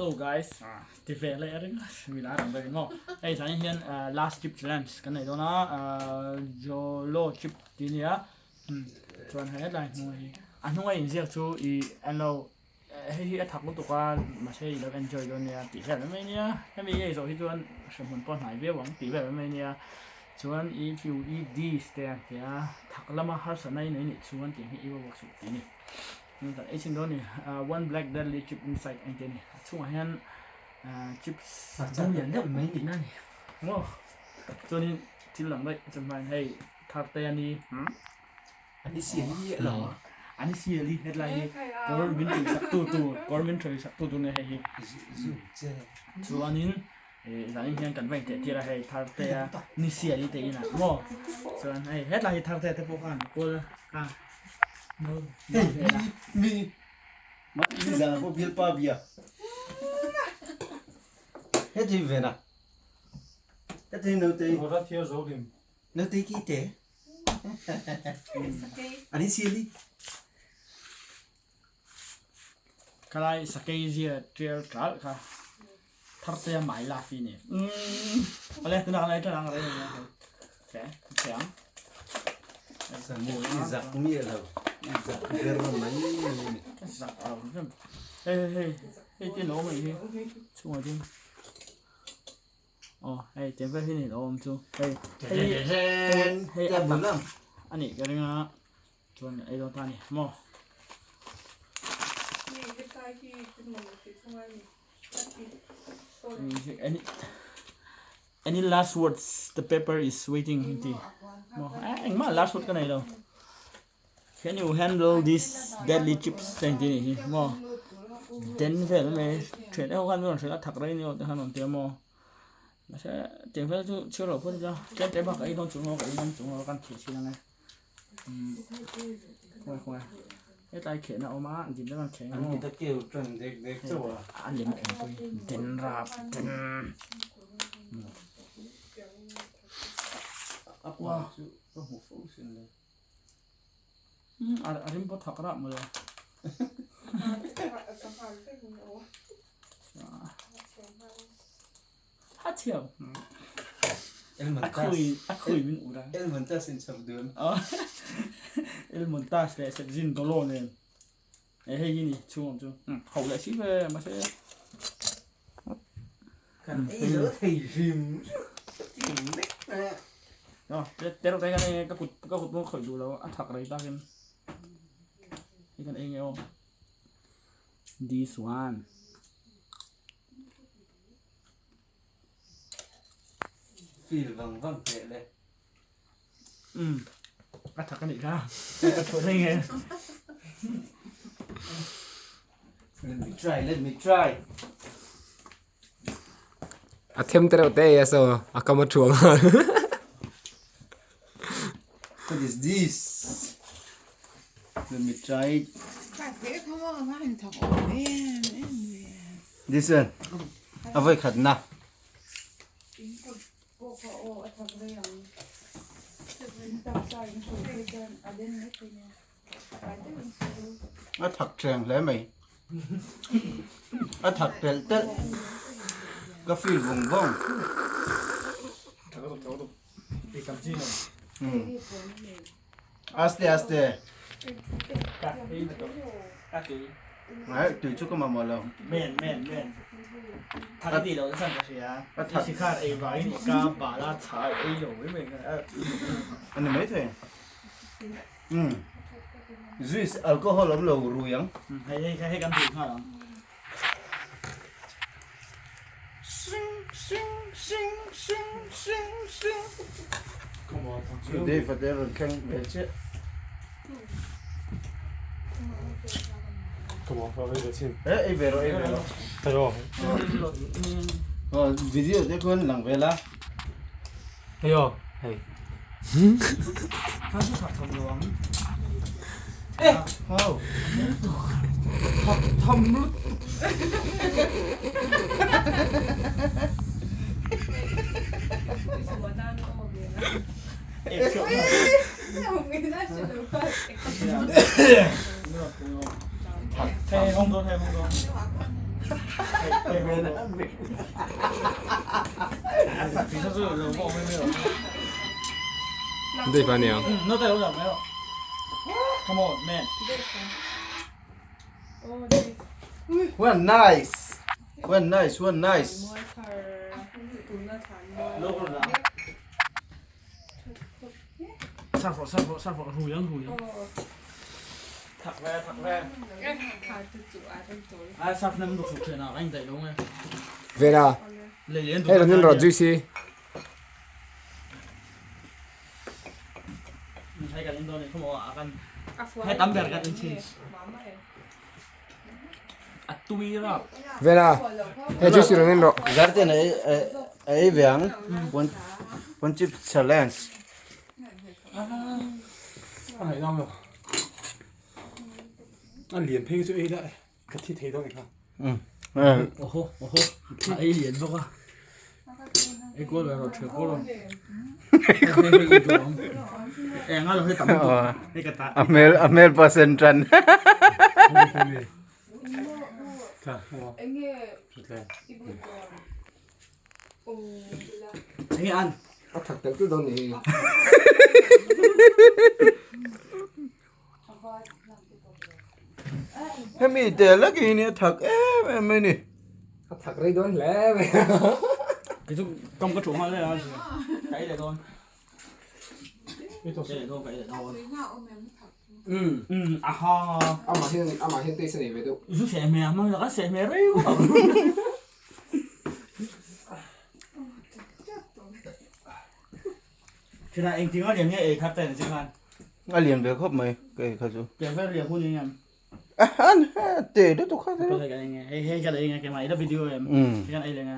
Hello guys, ti ve leh ring mi la rang ring maw. Hei zanin hian last chip challenge kan nei dawn a, Jolo chip tih a nia. Chuan hei hetlai hnung hi a hnunga inziak chu i an lo hei hi a thak lutuk a mahse i lo enjoy dawn nia tih vel mai ania. Hemi i ei zawh hi chuan hremhmun pawh a hnai viau ang tih vel mai ania. Chuan if you eat this te a ti a, thak lama harsatna i nei nih chuan tih hi i va vuak suh tih a ni. Kan ei chin dawn a ni one black deadly chip inside a inti a ni a chhungah hian chips dum lian deuh mai tihna a ni maw chuanin thil dang daih chuan hmain hei thar te a ni Ani sial hi a lo a. Ani sial hi hetlai hi kawr min ṭui sak tu tur kawr min ṭui sak tu tur nia hei hi chuanin zanin hian kan va inteh tir a hei thar te a ni sial hi te inah maw chuan hei hetlai hi thar te te pawh khan kual a. Hei mi mi mi zan pawh bialpa bia heti ve na heti naute naute ki te ani siali Khalai sakei zia tial tral kha tharte a mai la fi ni ale tuna kan ei tan ang rei ni ke thiang Samu i zak mi lo i zak ber mai zak au rim hei hei hei hei tin lo mai hi chungah tin oh hei tiang vel hi ni lo awm chu hei hei hei a tak ani ka ring a Chuan ei dawn ta a ni maw? Any last words the paper is waiting hei ti maw engmah last word ka nei lo can you handle this deadly chips te an ti a nih hi maw den vel mai thian deuh khan rawn hrilh a thak rei ni aw te khan rawn ti a maw mahse tiang vel chu chhiar loh pawh ni ila tlem te bak a ei dawn chung ho ka ei ngam chung ho kan thih chin ang e. Khawngaih khawngaih hetlai khehna a awm a dim deuh a kheh ang an keu tan dek dek chauh a a lem awm pawh hi den rap den a pa chu ka hmu fo sin le a rim pawh thak rah mawle A thiam. A khui a khui min ur a. El Montas in chhawp dun. El Montas leh Sekzin Dolo nen. E hei hi ni chhung awm chu. Ho leh si ve mahse. Kan ei zo thei hrim hrim mek. No, te rawh te kan ei ka kut ka kut pawh khawih duh lo a thak rei takin. Hei kan ei nge aw. This one. Feel vang vang teh le. Um a thak anih kha ka chhuah daih nge. Let me try, let me try. A them te reuh te a saw a kam a thuang a. What is this? Let me try it. This one. A voi khat na. A thak ṭheng hle mai. A thak telh telh. Ka feel vawng vawng. Aste aste. Ai tui chu ka mamawh lo. Men men men. Thak ti lo chan ka hria. A sikhar ei vangin ka bala chhai ei lo mai mai. Ani mai thei. Umm juice alcohol awm lo rui ang. Hei hei hei kan rui nghal ang. Sing sing sing sing sing sing. Chu Dave a te rawn thleng ve chiah. Eh ei ve rawh ei ve rawh. Aw video te khuan lang ve la. Hei aw hei. Kha chu thak tham lo ang. Eh hau. Thak tham lut. Thak hei hong dawn hei hong dawn. Dave a nia. One nice. One nice, one nice. Vera, hei rawn in rawh zui si. Vera, hei zui si rawn in rawh. Garden a ei ve ang. One one chip challenge. A lian phei chu ei la ka thi thei dawn kha. Oho oho a ei lian bawk a ei kual ve rawh ṭhiah kual rawh eng a lo hei tam lutuk hei ka ta A hmel a hmel percent ṭan. Enge an A thak telh telh dawn nih hi. Hemi tel lek hi a thak em em mai ni. A thak rei dawn hle mai. Kei chu kam ka thu nghal a ka ei leh dawn. Ka ei leh dawn ka ei leh dawn. Umm a hang a. Amah hian amah hian taste a nei ve deuh. Zu seh hmel a hmang ila kan seh hmel rei vak ang. China engtin a lian nge ei thar ten zing khan. A lian ve khawp mai ka ei kha chu. Pian vel lian hun eng em. An te lutuk kha. Hei hei ka lei nge keimah ila video em. Hei kan ei leh nge.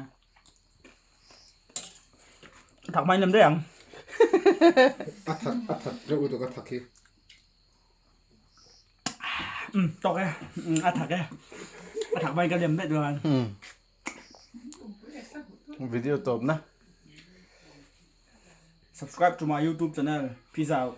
Thak mai lem daih ang. A thak a thak reuh lutuk a thak hi. Um tawk e a thak e a thak mai ka lem daih duan. Video tawp na. Subscribe to my YouTube channel. Peace out.